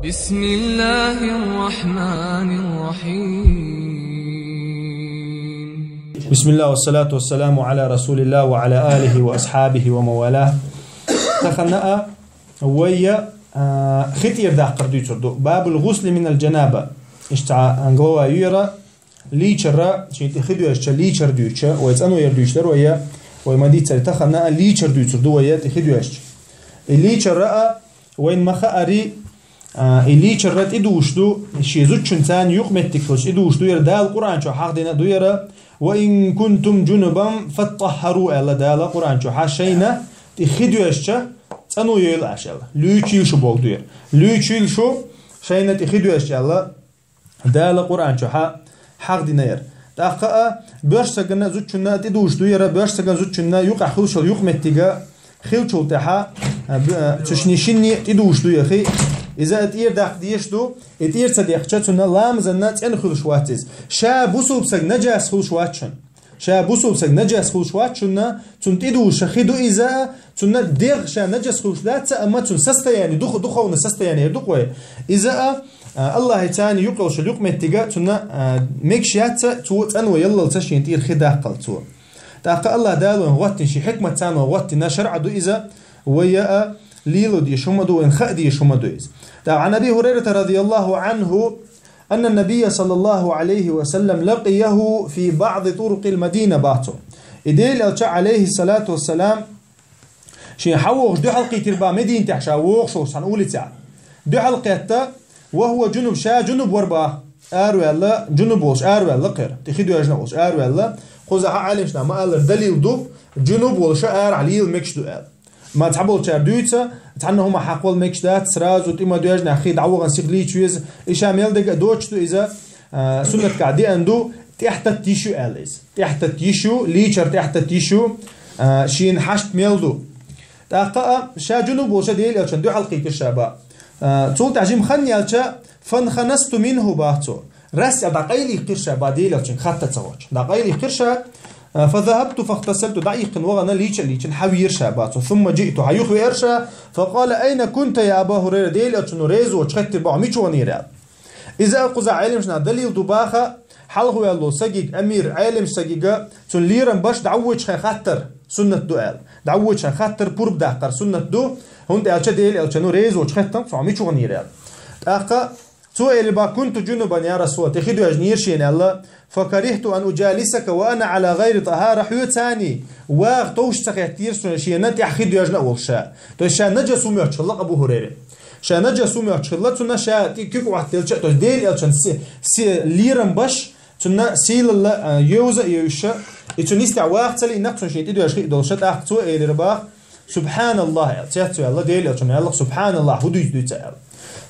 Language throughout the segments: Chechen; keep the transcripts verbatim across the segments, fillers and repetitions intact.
بسم الله الرحمن الرحيم. بسم الله والصلاة والسلام على رسول الله وعلى آله وأصحابه ومن والاه. Тахана а вайя, а, хи тӀера даккхар дуьйцур ду. باب الغسل من الجنابة. Иштта а глава ю яра, лийчара, шен тӀе хи доьжча, лийчар дуьйча, вай цӀано яр дуьйча дар вайя, вай ма дийццара тахана а лийчар дуьйцур ду вайя тӀе хи доьжча. И лийчара а вайн ма хаари, а, и лийчара тӀе душ ду, шен зудчун царна юкъ меттиг хилча тӀе душ ду яра, Дала Къуръан чу хьахдина ду яра, «وإن كنتم جنبا فاطهروا», аьлла Дала Къуръан чу хьа, шайна тӀе хи доьжча, цӀано йойла аша аьлла. Луьйчийла шу бог ду яра. Луьйчийла шу, шайна тӀе хи доьжча аьлла. Дала Къуръан чу хьа-, хьахдина яра. ТӀаккха а боьрша сагана зудчунна тӀе душ ду яра, боьрша сагана зудчунна юкъахь хилшал юкъ меттига хилчул тӀаьхьа, а, б-, а, цу шинне шинне тӀе душ ду яхи. Иза а тӀера даккха деш ду, и тӀера ца дехча, цунна ламазанна цӀена хуьлуш вац иза. Ша бусулба саг наджас хуьлуш вац шун. Ша бусулба саг наджас хуьлуш вац шунна, цунна тӀе душа хи ду иза а, цунна дегӀ ша наджас хуьлуш дац а, амма цунна состояние, дух-, духовное состояние ду-кх вай. Иза а, а, Аллахьи цани юкъ йолуш юкъ меттига, цунна, а, мегаш яц а, цо цӀанво яллалца шен тӀера хи даккхал цо. ТӀаккха Аллахь Дала вайн гӀоттина, шен хьикмат царна вайн гӀоттина, шарӀа ду иза, вайя а лело деш хӀума ду, вайн хаа деш хӀума ду иза. ТӀаккха عن أبي هريرة رضي الله عنه أن النبي صلى الله عليه وسلم لقيه في بعض طرق المدينة боху цо. И Делан элча, алейхиссалату вассалам, шен хьан вогӀуш дуьхьал кхийтира боху Мединатехь ша вогӀуш волуш цхьана улицехь. Дуьхьал кхетта, وهو جنب, ша джунуб вара боху, араваьлла, джунуб волуш араваьлла кхера, тӀе хи доьжна волуш араваьлла, кхузахь Ӏеламнаха ма-аллара далил ду, джунуб волуш арахь лела мегаш ду аьлла. Ма цхьаболчара дуьйцу, цхьанна хӀума хьакхавала мегаш дац, сразу тӀе ма доьжна хи дӀавахана сиха лийча веза, и ша мел дерг а доцуш ду иза, а, суннатгахь деана ду, тӀаьхьататта йиш ю аьлла иза. ТӀаьхьататта йиш ю, лийчар тӀаьхьататта йиш ю, а, шена хьашт мел ду. ТӀаккха а ша джунуб волуш Делан элчанна дуьхьал кхийтира ша боху. А, цул тӀаьхьа жима хан яьлча, فانخنست منه боху цо. Расса дӀакъайлаьккхира ша боху Делан элчанга хатта ца хоттуш. ДӀакъайлаьккхира ша, а, فذهبت فاغتسلت, дӀаиккхина вахана лийча а лийчина хьан вийра ша боху цо. ثم جئت, хьан юха веара ша, فقال أين كنت يا أبا هريرة, Делан элчано реза воцуш хеттира боху, мича ваханера аьлла. Иза а кхузахь Ӏеламнаха далил ду боху, хьалхаваьлла сагига, амир, Ӏеламчу сагига, цунна лерам беш дӀавоьдучу хенахь хаттар суннат ду аьлла. ДӀавоьдучу хенахь хаттар пурба даккхар суннат ду, хӀунда аьлча Делан элчано реза воцуш хеттина цо, хьо мича ваханера аьлла. ТӀаккха цо элира боху, كنت جنبا يا رسول الله, тӀе хи доьжна яра шена аьлла, فكرهت أن أجالسك وأنا على غير طهارة, хьоьца цхьаьний ваха товш ца хеттера суна шена тӀехь хи доьжна а волуш ша. То есть ша наджас ву моьттуш хилла-кх Абу Хурайра. Ша наджас ву моьттуш хилла, цунна ша тӀе куьг Ӏоттаделча а, то есть Делан элчанна се-, се-, лерам беш, цунна сийлалла, а, йовза а йовзуш, и цунна йистехь ваха ца лиъна-кх цунна шен тӀе доьжна хиъ долуш, тӀаккха цо элира боху, سبحان الله аьлла, цец а ваьлла, Делан элчано аьлла-кх, سبحان الله, хӀун дуьйцу дуьйцу аьлла.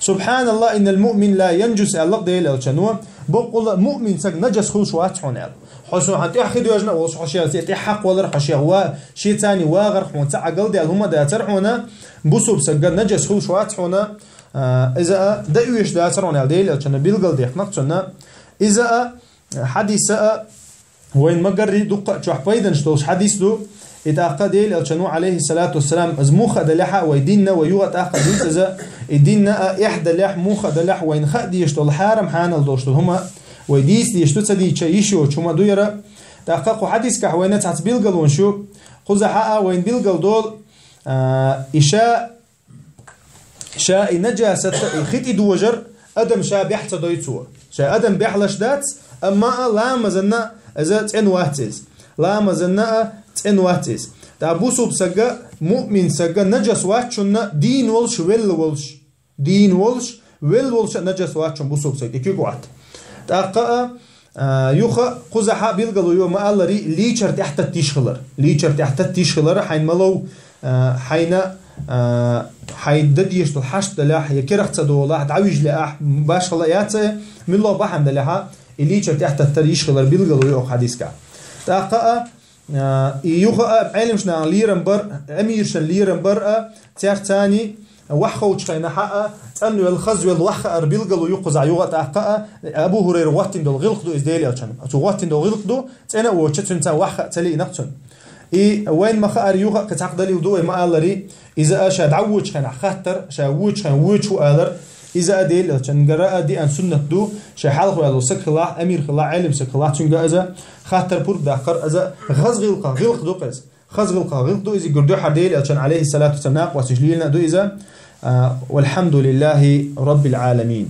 سبحان الله إن المؤمن لا ينجس аьлла-кх Делан элчано, баккъалла а муъмин саг наджас хуьлуш вац хьуна аьлла. Хьо суна хьан тӀехь хи доьжна а волуш, хьо шен тӀе хьакхавалар, хьо шех ва-, шен цхьаний вагӀар хьуна цхьа а галдаьлла хӀума дацар хьуна, бусулба сагга наджас хуьлуш вац хьуна, а, иза а дан оьшуш дацар хьуна аьлла, Делан элчано билгалдаьккхина-кх цунна. Иза а, хьадиса а, вайн ма-гарри дуккха а чохь пайданаш долуш хьадис ду, и тӀаккха Делан элчано, алейхиссалату вассалам, иза муха а далехьа, вай динна, вай юха а тӀаккха дуьйцу иза, и динна а эхь далехь, муха а далехь, вайна хаа дезаш долу хьарам-хьанал долуш долу хӀума, вай дийца дезаш ду, ца дийцча йиш йоцуш хӀума ду яра. ТӀаккха кху хьадискахь вайна цхьацца билгалонаш ю, кхузахь а вайна билгал долу, а, и ша Ша и наджасат, и хи тӀедожар адам ша бехь ца дой цо. Ша адам бехьлаш дац, амма а ламазанна а иза цӀена вац иза. Ламазанна а цӀена вац иза. ТӀаккха бусулба сагга, муъмин сагга наджас вац шуна дийна волуш, велла волуш. Дийна волуш, велла волуш а наджас вац шуна бусулба сагга, и куьг вац. ТӀаккха а, А, юха кхузахьа билгало йо ма-аллари, лийчар тӀехь таттиш хилар. Лийчар тӀехь таттиш хилар, хьайн малов, а, хьайна, а, хьайн дадеш долу хьашт далахь, я керах ца долахь, дӀавижле ахь, башхала яц а, милла бахьана далахьа, и лийчар тӀехь таттар йиш хилар билгало йо хьадиска. ТӀаккха а, А, и юха а Ӏеламчу нахана лерам бар, амиршан лерам бар а, церцани вахховчу хенахьа а, цӀанвелла, хазвелла ваххаар билгало юккхузахь юха а тӀаккха а, Абу Хурайра гӀоттина долу гӀилкх ду иза Делан элчан. Цу гӀоттина долу гӀилкх ду, цӀена а воцуча, цуьнца вахха а ца лиънакх цунна. И вайн ма-хаар юха а кхин цхьакха далил ду вай ма-аллари, иза а ша дӀавоьдучу хенахь хаттар, ша воьдучу хенахь воьдуш ву алар, Иза а Даьла Элчангара а диан суннат ду, ший хьалха ваьлла саг хилахь, амир хилахь, Ӏелим саг хилахь, цуьнга иза хаттар пурба даккхар, иза хаза гӀиллакхах гӀиллакх ду-кх иза. Хаза гӀиллакхах гӀиллакх ду иза, гур ду хьар Даьла Элчан, Ӏалайхи салату ва салам, накъосташца лелаш а ду иза. А, «Валхьамдулиллахи Раббил Ӏаламин».